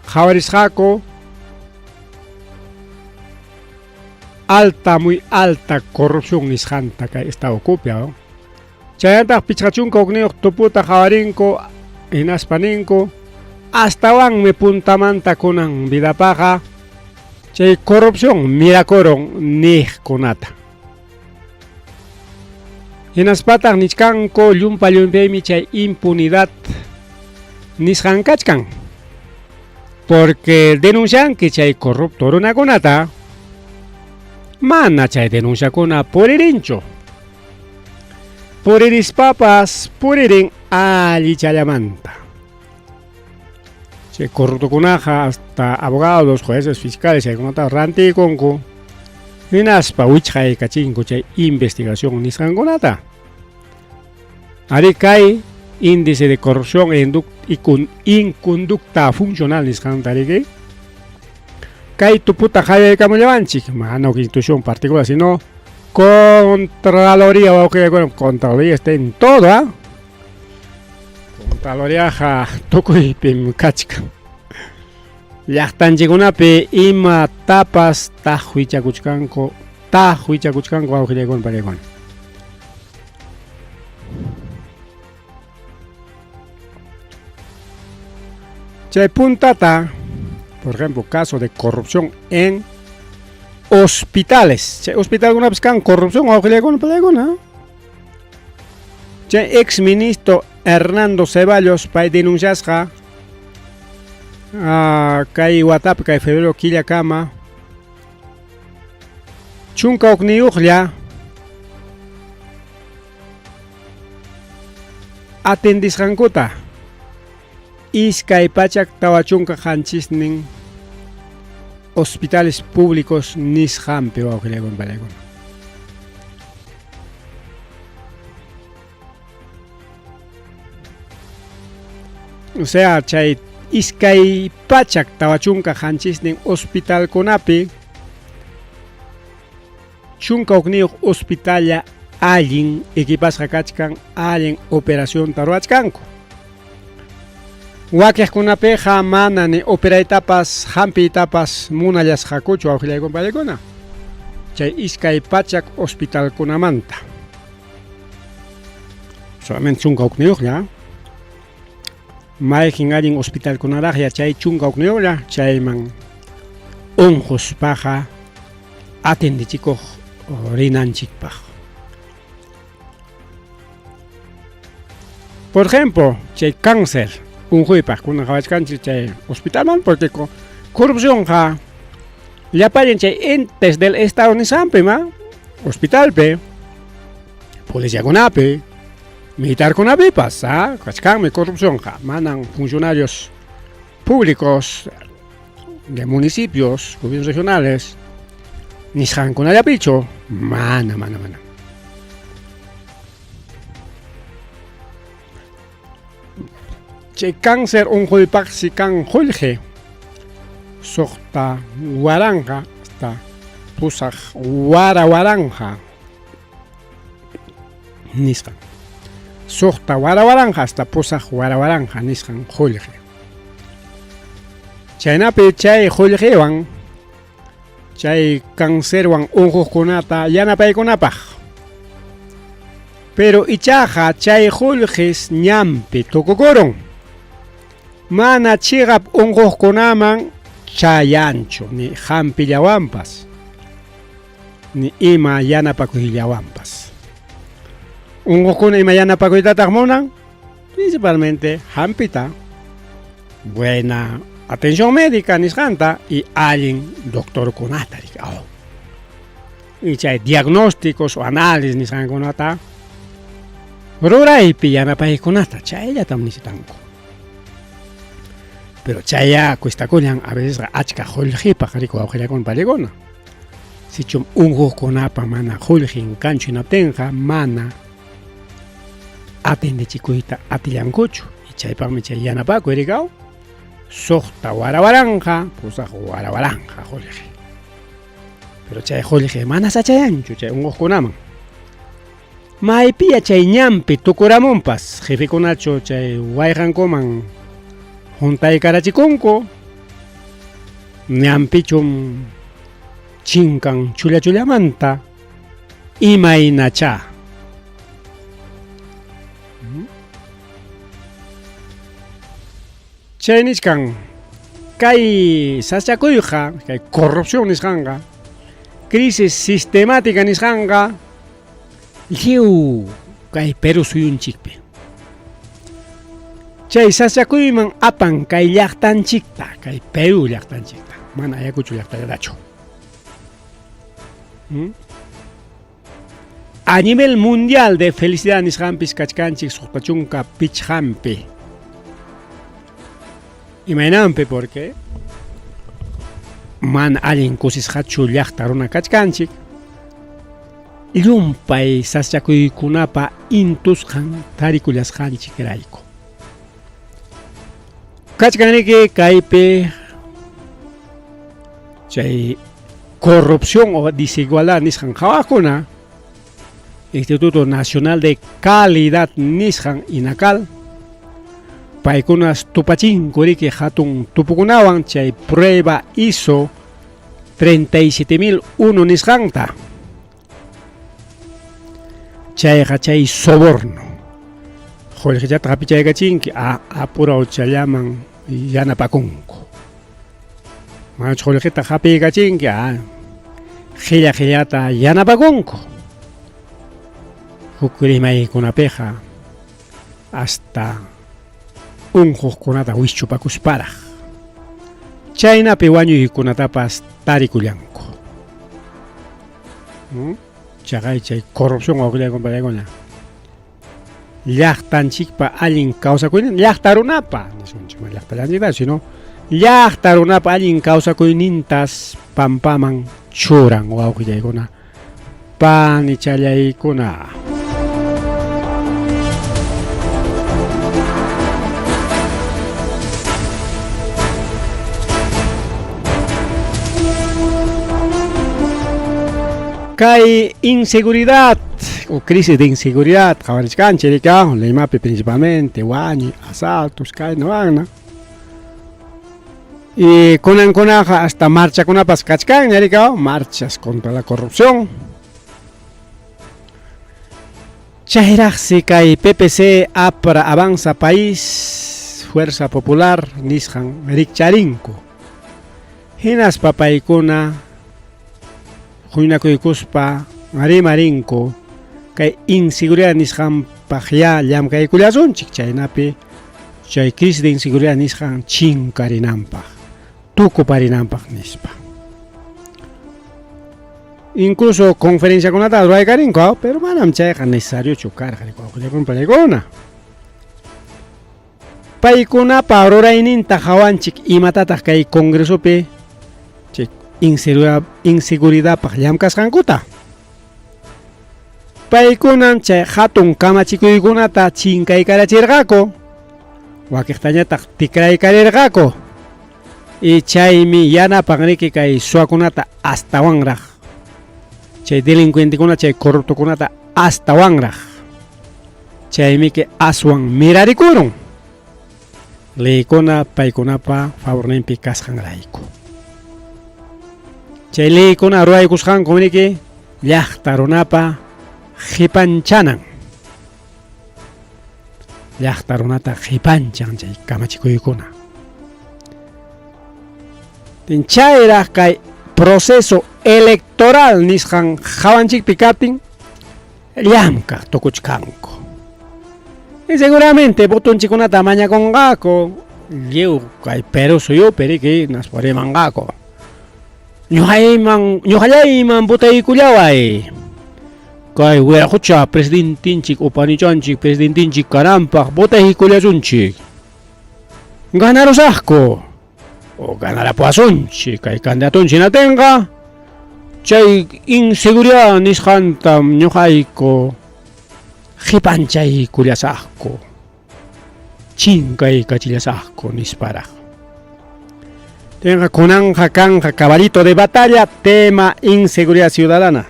qhawarisqaku alta, muy alta corrupción nisqanta kay estado ukupi. Chaynataq 51 tuputa qhawarinku hinaspa ninku astawanmi puntamanta kunan vidapaqa chay corrupción mirakurun niqkunata. Hinaspataq nichkanku llumpa llumpaymi chay impunidad nisqan kachkan. Porque denuncianki chay corrupto runakunata mana chay denunciakuna puririnchu. Puririspapas puririn allichallamanta. Chay corruptokunaqa hasta abogados, jueces, fiscales chaykunata rantikunku hinaspa wichqaykachinku chay investigación nisqankunata. Ari kay índice de corrupción e inconducta funcional nisqanta riki kay tuputa qallaykamullawanchik, mana huk institución particular, sino Contraloría, wawqillaykuna, Contraloría está en todo, ¿ah? Contraloriaqa tukuypim kachkan. Llaqtanchikkunapi ima tapas taqwichakuchkanku, taqwichakuchkanku wawqillaykuna pallaykuna. Chay puntata, por ejemplo, caso de corrupción en hospitales. Chay hospitalkunapis kan corrupción wawqillaykuna pallaykuna. Chay ex ministro Hernando Ceballos pay denunciasqa kay watapi kay febrero killakama 11lla atendisqankuta 247 hospitales públicos nisqanpi wawqillaykuna pallaykuna. O sea, chay 247 hospitalkunapi 11 hospitalla allin equipasqa kachkan, allin operacionta ruwachkanku. Wakiqkunapiqa mana ni operaytapas hampiytapas munallasqakuchu wawqillaykuna paykuna. Chay 200 hospitalkunamanta. Solamente 11 . Mayqin allin hospitalkunaraqya chay 11 chayman unquspaqa atendichikuq rinanchikpaq. Por ejemplo, chay cáncer unquypaq kunan qhawachkanchik chay hospitalman porque corrupcionqa llapallan chay entes del estado nisqanpi ma hospitalpi, policiakunapi, militarkunapipas, kachkanmi corrupcionqa, manan funcionarios públicos de municipios, gobiernos regionales nisqankunallapichu, mana, mana, mana. Chay cáncer unquypaqsi kan qullqi 6000 hasta 8000 nisqan. 6000 hasta 8000 nisqan qullqi. Chaynapi chay qullqiwan chay cancerwan unquqkunata yanapaykunapaq. Pero ichaqa chay qullqis ñanpi tukukurun. Mana chiqap unquqkunaman chayanchu ni hampillawanpas ni ima yanapakuyllawanpas. Unquqkuna ima yanapakuytataq munan? Principalmente hampita, buena atención médica nisqanta y allin doctorkunata. Oh. Y chay diagnósticos o análisis nisqankunata ruraypi yanapaykunata chayllatam necesitanku. Pero chaya cuestakullan a veces achka qullqipaq riku wawqillakuna palikuna. Sichum unquqkunapa mana qullqin kanchu hinaptinqa mana atendichikuyta atillankuchu. Y chaypaqmi chay yanapakuy rikaw 6000 8000 qullqi. Pero chay qullqi mana sachayanchu chay unquqkunaman. Maypiya chay ñanpi tukuramunpas jefekunachu chay wayqankuman juntaykarachicunku ñanpichum chinkan chulla chullamanta imaynacha. Chay nichkan kay sasachakuyqa, kay corrupción nisqanqa, crisis sistemática nisqanqa lliw kay Perú suyunchikpi. Chay sasachakuyman apan kay llaqtanchikta, kay Perú llaqtanchikta, mana Ayacucho llaqtallatachu. A nivel mundial de felicidad nisqanpis kachkanchik 65 pi. Imaynanpi porque mana allin kusisqachu llaqta runa kachkanchik. Llumpay sasachakuykunapa intusqan tarikullasqanchikrayku. Kachkanriki kaypi chay corrupción o desigualdad nisqan qhawaqkuna, Instituto Nacional de Calidad nisqan INACAL, paykunas tupachinku riki hatun tupukunawan chay prueba ISO 37001 nisqanta. Chayqa chay soborno. Qullqichata hapichaykachinki apurawchallaman yanapakunku. Manachu qullqita hapiykachinki qilla qillata yanapakunku. Huk rimaykunapiqa hasta unquqkunata wischupakusparaq. Chaynapi wañuykunatapas tarikullanku. Chaqay chay corrupción wawqillaykuna. Llaqtanchikpa allin kawsakuynin, llaqta runapa, nisunchik, mana llaqtallanchiktachu, sino llaqta runapa allin kawsakuynintas pampaman churan wawqillaykuna, panichallaykuna. Kay inseguridad o crisis de inseguridad qhawarichkanchik rika, Limapi principalmente, wañuy, asaltos, kayna waqna. Y kunankunaqa hasta marchakunapas kachkanña rikaw, marchas contra la corrupción. Chayraqsi kay PPC APRA Avanza País Fuerza Popular nisqan rikcharinku. Hinaspa paykuna huñunakuykuspa rimarinku kay inseguridad nisqanpaqyá llamkaykullasunchik chaynapi chay crisis de inseguridad nisqan chinkarinanpaq, tukuparinanpaq nispa. Incluso conferenciakunata ruwaykarinku, pero manam chayqa necesariochu karqa paykuna. Paykunapa rurayninta hawanchik imatataq kay congresopi chay inseguridadpaq llamkasqankuta. Paykunam chay hatun kamachikuykunata chinkaykarachirqaku, wakiqtañataq tikraykarirqaku. Y chaymi yanapan riki kay suwakunata astawanraq, chay delincuentekuna, chay corruptokunata astawanraq. Chaymiki aswan mirarikurun leykuna paykunapa favorninpi kasqanrayku. Chay leykuna ruwaykusqankum riki llaqta runapa qipanchanan. Llaqta runata qipanchan chay kamachikuykuna. Chayraq kay proceso electoral nisqan hawanchikpi kaptin llamkaq tukuchkanku. Y seguramente votonchikunata mañakunqaku lliw kay Perú suyupi riki hinaspa rimanqaku. Ñuqayman ñuqallayman votaykullaway. Kay wiraqucha presidentinchik upanichanchik presidentinchik kananpaq votaykullasunchik. Ganarusaqku o ganarapuwasunchik kay candidatonchik hinatinqa chay inseguridad nisqantam ñuqayku qipanchaykullasaqku, chinkaykachillasaqku nisparaq. Tinqa kunanqa kanqa caballito de batalla tema inseguridad ciudadana.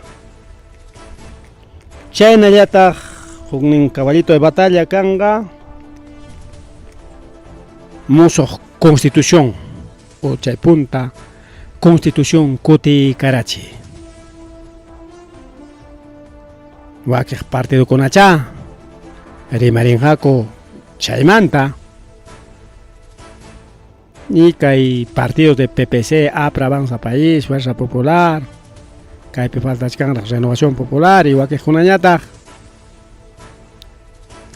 Chaynallataq huknin caballito de batalla kanqa musuq constitución o chay punta constitución kutiykarachi. Wakiq partidokunachá rimarinqaku chaymanta. Y kay partidos de PPC, APRA, Avanza País, Fuerza Popular, kaypi faltachkanraq Renovación Popular y wakiqkunañataq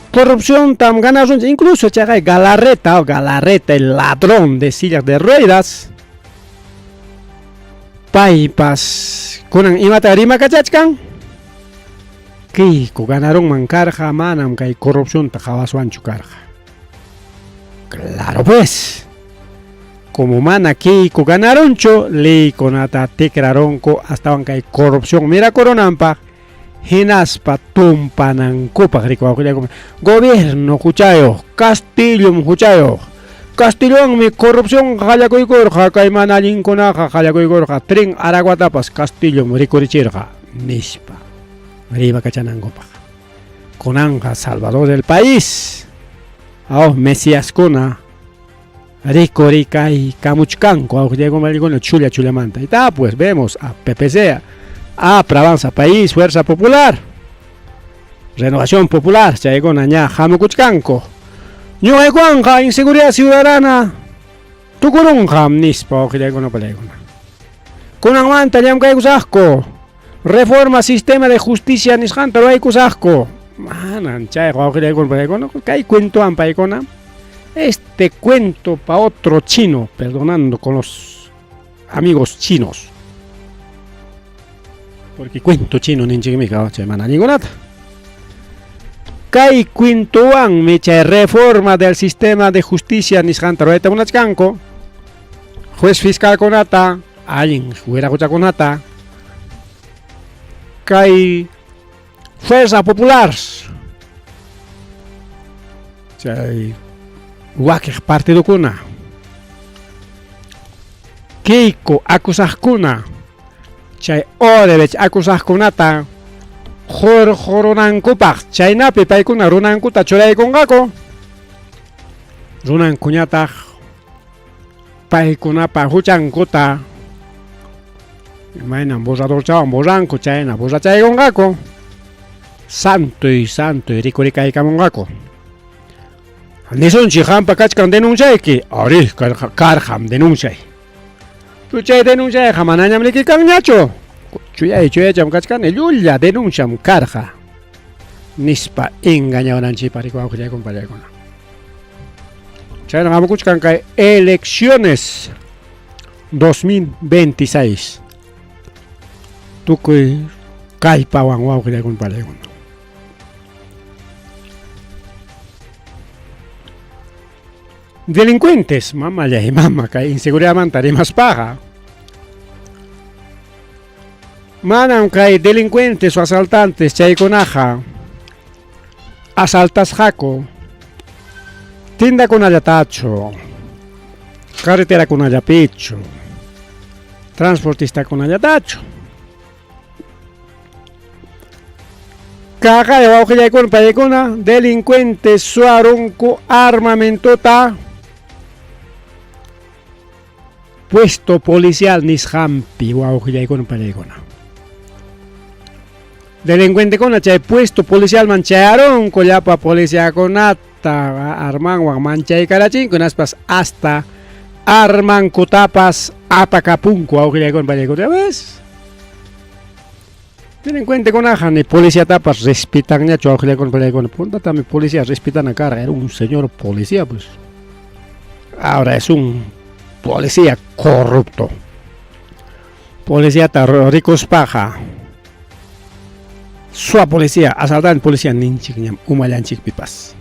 corrupción tam ganasunchik, incluso chaqay Galarreta, o Galarreta, el ladrón de sillas de ruedas, paypas kunan imata rimakachachkan, Keiko ganarunman karqa, manam kay corrupcionta qawaswanchu karqa. Claro pues, como mana Keiko ganarunchu, leykunata tikrarunku astawan kay corrupción mirakurunanpaq, hinaspa tumpanankupaq rikuwawqillayku. Gobierno huchayuq, Castillom huchayuq. Castillowanmi corrupción qallakuykurqa, kay mana allinkunaqa qallakuykurqa, tren Araguatapas Castillom rikurichirqa, nispa rimakachanankupaq. Kunanqa Salvador del país, aw Mesiaskuna rikurikaykamuchkanku, awqillayku chulla chullamanta. Y ta, pues vemos a PPC, a Avanza País, Fuerza Popular, Renovación Popular, chaykuna ña hamukuchkanku. Ñuqaykuwanqa inseguridad ciudadana tukurunqam nispa awqillaykuna palaykuna. Kunanmanta llamkaykusaqku, reforma sistema de justicia nisqanta ruwaykusaqku. Manan chayqa awqillaykuna palaykuna, kay cuentowan paykuna, este cuento pa otro chino, perdonando con los amigos chinos. Porque cuento chino ninchikmi chay mana allinkunata. Kay cuentowanmi chay reforma del sistema de justicia nisqanta ruwayta munachkanku. Juez fiscalkunata, allin wiraquchakunata, kay Fuerza Popular, chay wakiq partidokuna, Keiko acusaqkuna, chay Odebrecht acusaqkunata qurqurunankupaq, chaynapi paykuna runankuta churaykunqaku, runankuñataq Paykunapa huchankuta imaynam borradorchawan borranku chayna borrachaykunqaku. Santoy santoy rikurikaykamunqaku. Nisunchik qampa kachkan denunciayki. Ari, karqam denunciay. Chay denunciayqa manañam riki kanñachu. Chuyay chuyaycham kachkani llulla denunciam karqa. Nispa engañawananchikpa riki wawqillaykuna pallaykuna. Chayna hamukuchkan kay elecciones 2026. Tukuy kallpawan wawqillaykuna pallaykuna. Delincuentes, mamallay mama, kay inseguridadmanta rimaspaqa. Manam kay delincuentes o asaltantes chaykunaqa asaltasqaku tindakunallatachu, carreterakunallapichu, transportistakunallatachu. Kaqay wawqillaykuna paykuna delincuentes suwarunku armamentota puesto policial nisqanpi wawqillaykuna pallaykuna. Delincuentekuna chay puesto policialman chayarunku llapa policiakunata armanwan manchaykarachinku hinaspas hasta armankutapas apakapunku wawqillaykuna pallaykuna. ¿Ya ves? Delincuentekunaqa ni policiatapas respetanñachu wawqillaykuna pallaykuna. Puntatami policía respetana karqa, era un señor policía pues. Ahora es un policía corrupto. Policiata rikuspaqa suwa policía, asaltante policía ninchikñam umallanchikpipas.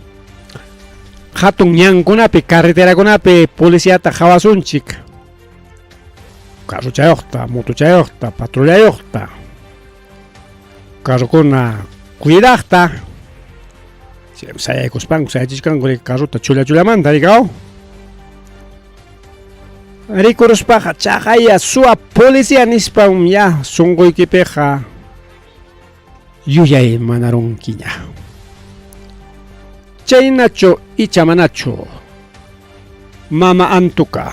Hatun ñankunapi, carreterakunapi policiata qhawasunchik. Carrochayuqta, motochayuqta, patrullayuqta. Carrokuna cuidaqta. Sayaykuspanku, sayachichkanku carrota chulla chullamanta rikaw. Rikuruspaqa chaqaya suwa policía nispam ya sunquykipiqa yuyay manarunkiña. Chaynachu icha manachu mama Antuka.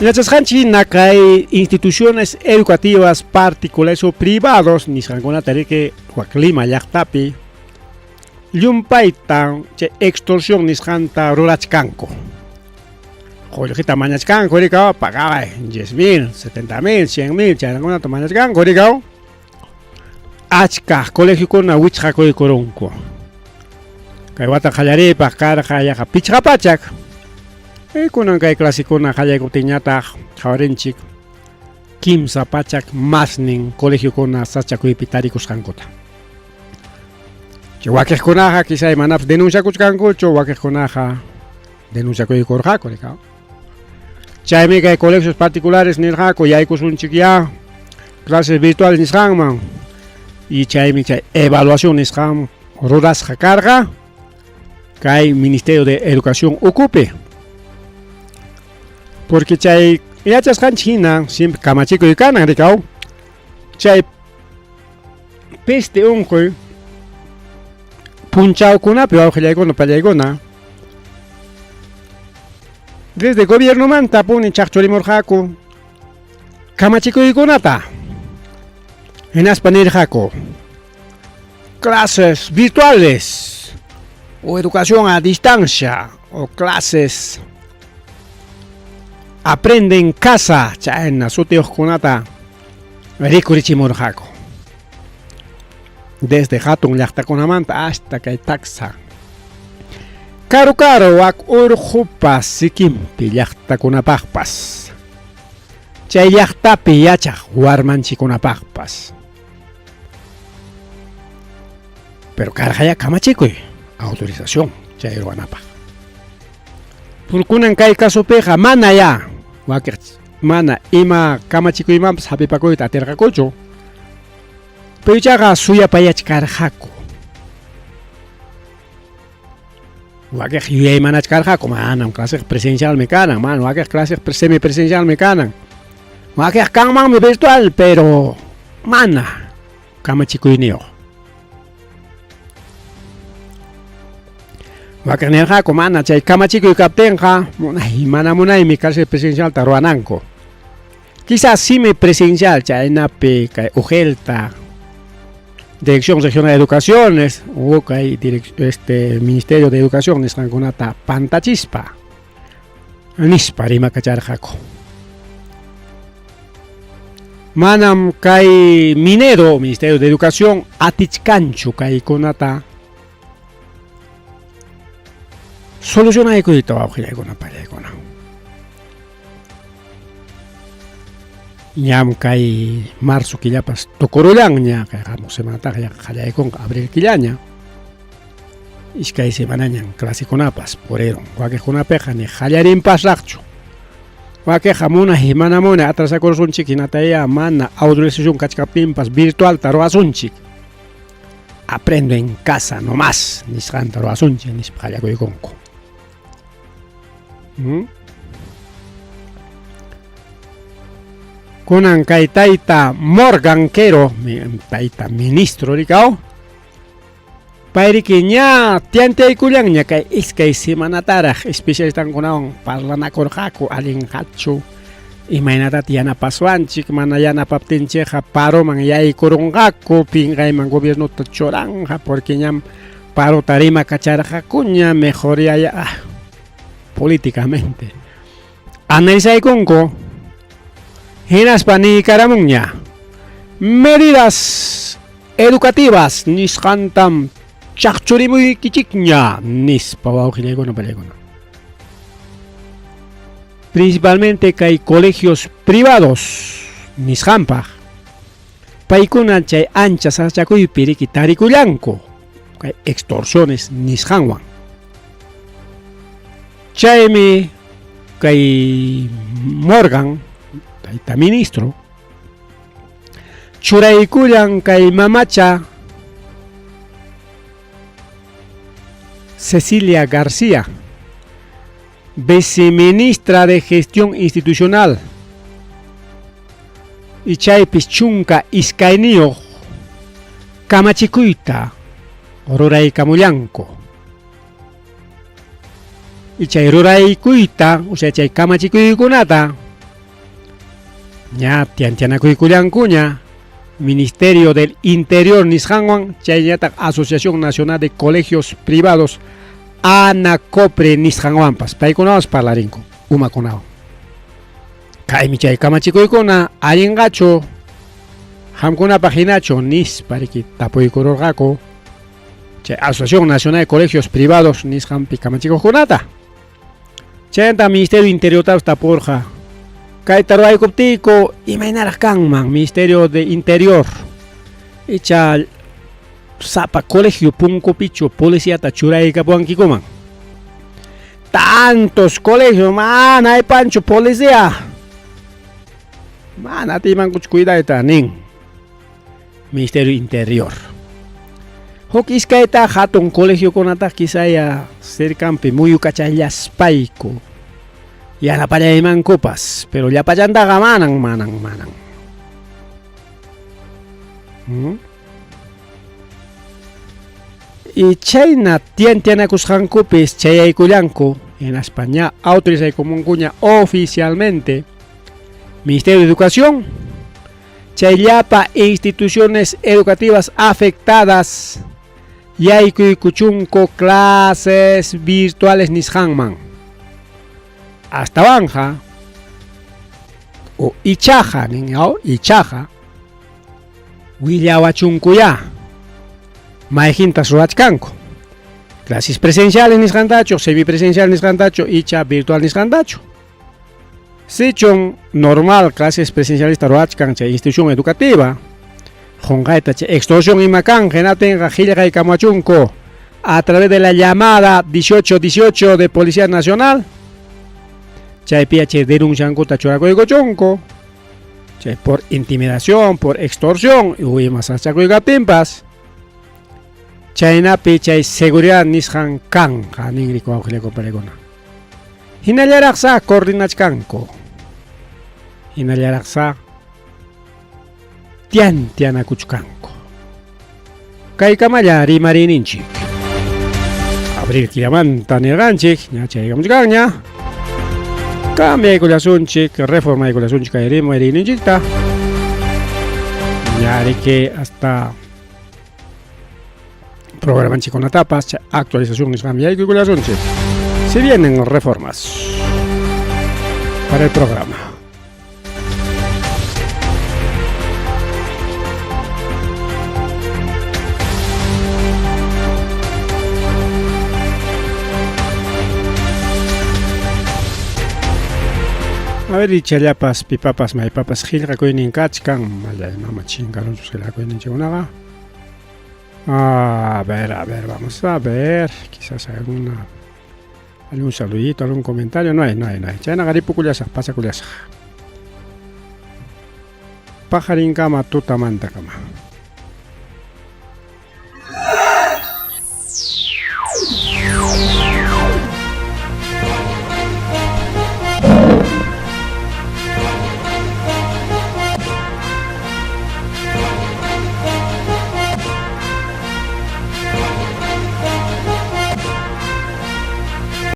Yachasqanchik hina kay instituciones educativas particulares o privados nisqankunata riki wak Lima llaqtapi llumpayta chay extorsión nisqanta rurachkanku. Qullqita mañachkanku rikaw, pagaway 10,000, 70,000, 100,000 chaykunata mañachkanku rikaw. Achka colegiokuna wichqakuykurunku. Kay wata qallariypaq karqa yaqa pichqa pachak. Kunan kay clasekuna qallaykuptinñataq qhawarinchik 3 pachak masnin colegiokuna sachakuypi tarikusqankuta. Chay wakiqkunaqa quizá manapas denunciakuchkankuchu, wakiqkunaqa denunciakuykurqaku rikaw. Chaymi kay colegios particulares nirqaku yaykusunchik ya clases virtuales nisqanman. Y chaymi chay evaluación nisqan rurasqa karqa kay Ministerio de Educación ukupi. Porque chay yachasqanchik hina siempre kamachikuy kanan rikaw. Chay peste unquy punchawkunapi wawqillaykuna pallaykuna desde gobiernomanta puni chaqchurimurqaku kamachikuykunata. Hinaspa nirqaku clases virtuales o educación a distancia o clases aprende en casa chayna sutiyuqkunata rikurichimurqaku. Desde hatun llaqtakunamanta hasta kay taksa. Karu karu wak urqupas sikimpi llaqtakunapaqpas. Chay llaqtapi yachaq warmanchikunapaqpas. Pero karqaya kamachikuy autorización chay ruwanapaq. Kunan kay kasupiqa mana ya wakiq mana ima kamachikuymanpas hap'ipakuyta atirqakuchu. Pero ichaqa suyapayachkarqaku. Wakiq yuyaymanachkarqaku, manam claseqa presencialmi kanan, manam wakiq claseqa semipresencialmi kanan. Wakiq kanmanmi virtual, pero mana kamachikuyniyuq. Wakiq nirqaku, mana chay kamachikuy kaptinqa, munay, mana munaymi clase presencialta ruwananku. Quizás semipresencial chaynapi kay UGELta, Dirección Regional de Educaciones, o kay este Ministerio de Educación nisqankunata pantachispa, nispa rimakacharqaku. Manam kay Minedo, Ministerio de Educación, atichkanchu kaykunata solucionaykuyta wawqillaykuna pallaykuna. Ñam kay marzo killapas tukurullanña, kay hamuq semanataqa yaqa qallaykunqa abril killaña. Iskay semanañan clasekunapas purirun, wakiqkunapiqa ni qallarinpasraqchu. Wakiqqa munay mana munay atrasakursunchik hinataya mana autorización kachkaptinpas virtualta ruwasunchik. Aprendo en casa nomás nisqanta ruwasunchik nispa qallakuykunku. Kunan kay tayta Morgan Quero, tayta ministro rikao, payriki ña tiantaykullanña kay iskay semanataraq especialistankunawan parlanakurqaku allinqachu imaynatataq yanapaswanchik, mana yanapaptinchikqa paroman yaykurunqaku, pinqayman gobiernota churanqa porque ñam parota rimakacharqakuña mejor yaya políticamente. Analizaykunku hinaspa niykaramunña medidas educativas nisqantam chaqchurimuykichikña nispa wawqillaykuna pallaykuna. Principalmente kay colegios privados nisqanpaq paykuna chay ancha sasachakuypi riki tarikullanku kay extorsiones nisqanwan. Chaymi kay Morgan, tayta ministro, churaykullan kay mamacha Cecilia García, viceministra de Gestión Institucional, y chaypis chunka iskayniyuq kamachikuyta ruraykamullanku. Y chay ruraykuyta, o sea, chay kamachikuykunata ña tiantianakuykullankuña Ministerio del Interior nisqanwan, chaynataq Asociación Nacional de Colegios Privados ANACOPRE nisqanwanpas, paykunawas parlarinku umakunawan. Kaymi chay kamachikuykuna allinqachu qamkunapaq hinachu nispa riki tapuykururqaku chay Asociación Nacional de Colegios Privados nisqanpi kamachikuqkunata. Chaymanta Ministerio Interiortapas tapurqa, kayta ruwaykuptiyku imaynaraq kanman Ministerio de Interior icha sapa colegio punkupichu policiata churaykapuwankikuman. Tantos colegios mana aypanchu policía, mana atiymankuchu cuidayta nin Ministerio Interior. Huk iskayta hatun colegiokunataq quizaya cercanpi muyukachallaspayku yanapallaymankupas, pero llapallantaqa manan, manan, manan. Y chayna tiantianakusqankupis chayaykullanku hinaspa ña autorizaykumunkuña oficialmente Ministerio de Educación chay llapa instituciones educativas afectadas yaykuykuchunku clases virtuales nisqanman. Hasta o ichaja nin ichaja willawachunkuya mayhintas ruwachkanku clases presenciales nisqantachu, semipresencial nisqantachu, icha virtual nisqantachu. Sichun normal clases presencialista ruwachkan chay institución educativa, qunqayta chay extorsión ima kan, hinaptinqa qillqaykamachunku a través de la llamada 1818 de Policía Nacional, chaypi chay denunciankuta churakuykuchunku, chay por intimidación, por extorsión, ima sachakuykaptinpas. Chaynapi chay seguridad nisqan kanqa ninriku wawqillakuna Hinallaraqsa coordinachkanku. Hinallaraqsa tiantianakuchkanku. Kaykamalla rimariyninchik. Abril killamanta nirqanchik, ña chaykamuchkanña. Cambiaykullasunchik, reformaykullasunchik kay rimariyninchikta. Ña riki hasta programanchikkunatapas actualización nisqanmi yaykuykullasunchik. Si vienen reformas para el programa. A ver, ichallapas, pipapas, maypapas, qillqakuynin kachkan. Mallay mama chinkarunchus qillqakuyninchikkunaqa. A ver, a ver, vamos a ver. Quizás alguna algún saludito, algún comentario. No hay, no hay, no hay. Chaynaqa ripukullasaq, pasakullasaq. Paqarinkama tutamantakama.